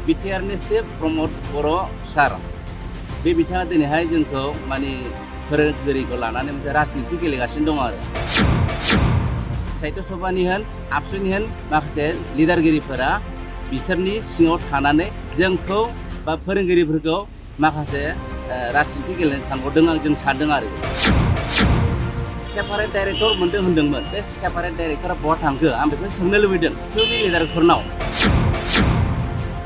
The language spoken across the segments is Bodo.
बिटिआरनि चिफ प्रमद बर' सार बे बिथाङा दिनैहाय जोंखौ माने फोरोंगिरिखौ लानानै मोनसे राजनिति गेलेगासिनो दं आरो साहित्य सभानि होन आबसुनि होन माखासे लिडारगिरिफोरा बिसोरनि सिङाव थानानै जोंखौ बा फोरोंगिरिफोरखौ माखासे राजनिति गेलेनो सानहरदों जों सानदों आरो सेपारेट डाइरेक्टर मोनदों होनदोंमोन बे सेपारेट डाइरेक्टरा बहा थांखो आं बेखौ सोंनो लुबैदों आबसुनि लिडारफोरनाव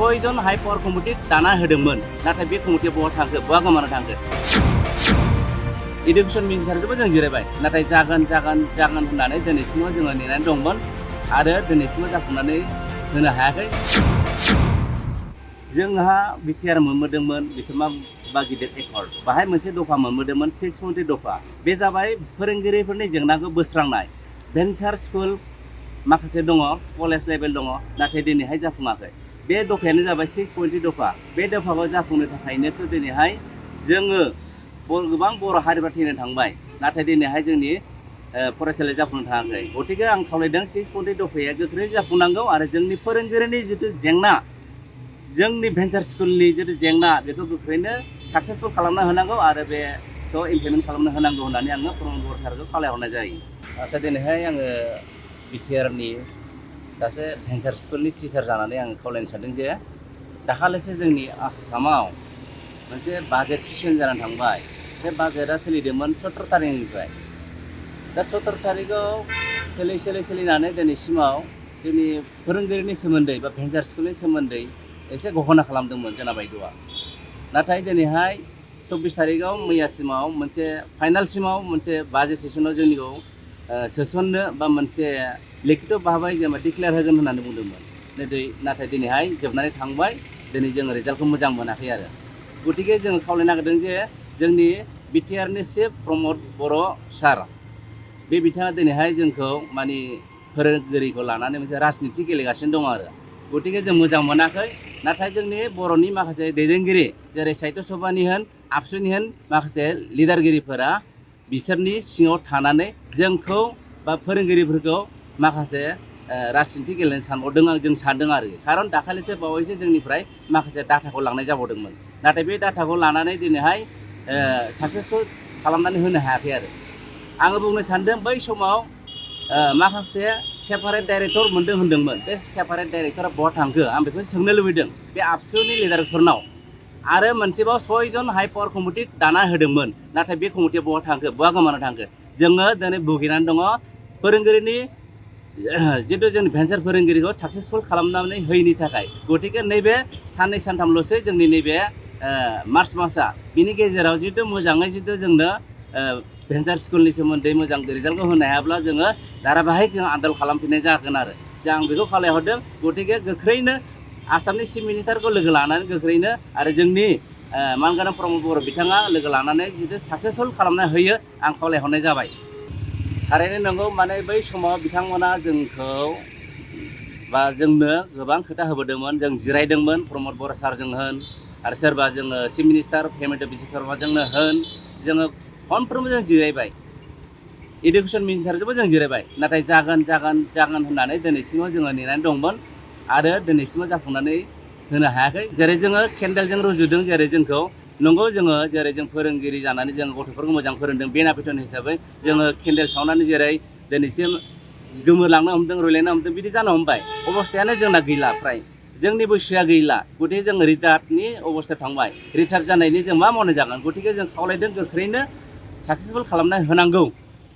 कयजन हाइ पावार कमिटि दाना होदोंमोन नाथाय बे कमिटिया बहा थांखो बहा गोमाना थांखो इडुकेसन मिनिस्टारजोंबो जों जिरायबाय नाथाय जागोन होननानै दिनैसिमाव जोङो नेनानै दंमोन आरो दिनैसिमाव जाफुंनानै होनो हायाखै जोंहा बिटिआर मोनबोदोंमोन बिसोर मा गिदिर एकर्ड बाहाय मोनसे दफा मोनबोदोंमोन 6.2 दफा बे जाबाय फोरोंगिरिफोरनि जेंनाखौ बोस्रांनाय भेन्सार स्कुल माखासे दङ कलेज लेभेल दङ नाथाय दिनैहाय जाफुङाखै बे दफायानो जाबाय 6.2 दफा बे दफाखौ जाफुंनो थाखायनोथ' दिनैहाय जोङो गोबां बर' हारिफ्रा थैनो थांबाय नाथाय दिनैहाय जोंनि फरायसालिया जाफुंनो थाङाखै गतिके आं खावलायदों 6.2 दफाया गोख्रै जाफुंनांगौ आरो जोंनि फोरोंगिरिनि जिथु जेंना जोंनि भेन्सार स्कुलनि जिथु जेंना बेखौ गोख्रैनो साक्सेसफुल खालामना होनांगौ आरो बेखौ इमप्लिमेन्ट खालामनो होनांगौ होननानै आङो प्रमद बर' सारखौ खावलायहरनाय जायो आच्चा दिनैहाय आङो बिटिआरनि सासे भेन्सार स्कुलनि टिचार जानानै आं खावलायनो सानदों जे दाखालिसो जोंनि आसामाव मोनसे बाजेट सेसन जानानै थांबाय बे बाजेटआ सोलिदोंमोन 17 तारिखनिफ्राय दा 17 तारिखआव सोलिनानै दिनैसिमाव जोंनि फोरोंगिरिनि सोमोन्दै बा भेन्सार स्कुलनि सोमोन्दै एसे घोषणा खालामदोंमोन जोंना बायद'आ नाथाय दिनैहाय 24 तारिखआव मैयासिमाव मोनसे फाइनालसिमाव मोनसे बाजेट सेसनाव जोंनिखौ सोसननो बा मोनसे लिखित भाबै जेनेबा डिक्लेयार होगोन होननानै बुंदोंमोन नाथाय दिनैहाय जोबनानै थांबाय दिनै जोङो रिजाल्टखौ मोजां मोनाखै आरो गतिके जोङो खावलायनो नागिरदों जे जोंनि बिटिआरनि चिफ प्रमद बर' सार बे बिथाङा दिनैहाय जोंखौ माने फोरोंगिरिखौ लानानै मोनसे राजनिति गेलेगासिनो दं आरो गतिके जों मोजां मोनाखै नाथाय जोंनि बर'नि माखासे दैदेनगिरि जेरै साहित्य सभानि होन आबसुनि होन माखासे लिडारगिरिफोरा बिसोरनि सिङाव थानानै जोंखौ बा फोरोंगिरिफोरखौ माखासे राजनिति गेलेनो सानहरदों जों सानदों आरो खारन दाखालिसो बावैसो जोंनिफ्राय माखासे डाटाखौ लांनाय जाबावदोंमोन नाथाय बे डाटाखौ लानानै दिनैहाय साक्सेसफुल खालामनानै होनो हायाखै आरो आङो बुंनो सानदों बै समाव माखासे सेपारेट डाइरेक्टर मोनदों होनदोंमोन बे सेपारेट डाइरेक्टरा बहा थांखो आं बेखौ सोंनो लुबैदों बे आबसुनि लिडारफोरनाव आरो मोनसेबाव 6 जन हाइ पावार कमिटि दाना होदोंमोन नाथाय बे कमिटिया बहा थांखो बहा गोमाना थांखो जोङो दिनै भुगिनानै दङ फोरोंगिरिनि जितु जोंनि भेन्सार फोरोंगिरिखौ साक्सेसफुल खालामनानै होयैनि थाखाय गतिके नैबे साननै सानथामल'सै जोंनि नैबे मार्च मासआ बिनि गेजेराव जितु मोजाङै जितु जोंनो भेन्सार स्कुलनि सोमोन्दै मोजां रिजाल्टखौ होनो हायाब्ला जोङो धाराबाहिक जों आन्दालन खालामफिननाय जागोन आरो आं बेखौ खावलायहरदों गतिके गोख्रैनो आसामनि चिफ मिनिस्टारखौ लोगो लानानै गोख्रैनो आरो जोंनि मानगोनां प्रमद बर' बिथाङा लोगो लानानै जितु साक्सेसफुल खालामना होयो आं खावलायहरनाय जाबाय थारैनो नंगौ माने बै समाव बिथांमोना जोंखौ बा जोंनो गोबां खोथा होबोदोंमोन जों जिरायदोंमोन प्रमद बर' सारजों होन आरो सोरबा जोङो चिफ मिनिस्टार हेमन्त बिश्व शर्माजोंनो होन जोङो खनफ्रोमबो जों जिरायबाय इडुकेसन मिनिस्टारजोंबो जों जिरायबाय नाथाय जागोन होननानै दिनैसिमाव जोङो नेनानै दंमोन आरो दिनैसिमाव जाफुंनानै होनो हायाखै जेरै जोङो केन्डेलजों रुजुदों जेरै जोंखौ नंगौ जोङो जेरै जों फोरोंगिरि जानानै जों गथ'फोरखौ मोजां फोरोंदों बेनाफिटन हिसाबै जोङो केन्डेल सावनानै जेरै दिनैसिम गोमोरलांनो हमदों रुलायनो हमदों बिदि जानो हमबाय अबस्थायानो जोंना गैला फ्राय जोंनि बैसोआ गैला गतिके जों रिटायार्डनि अबस्थायाव थांबाय रिटायार्ड जानायनि जों मा मावनाय जागोन गतिके जों खावलायदों गोख्रैनो साक्सेसफुल खालामना होनांगौ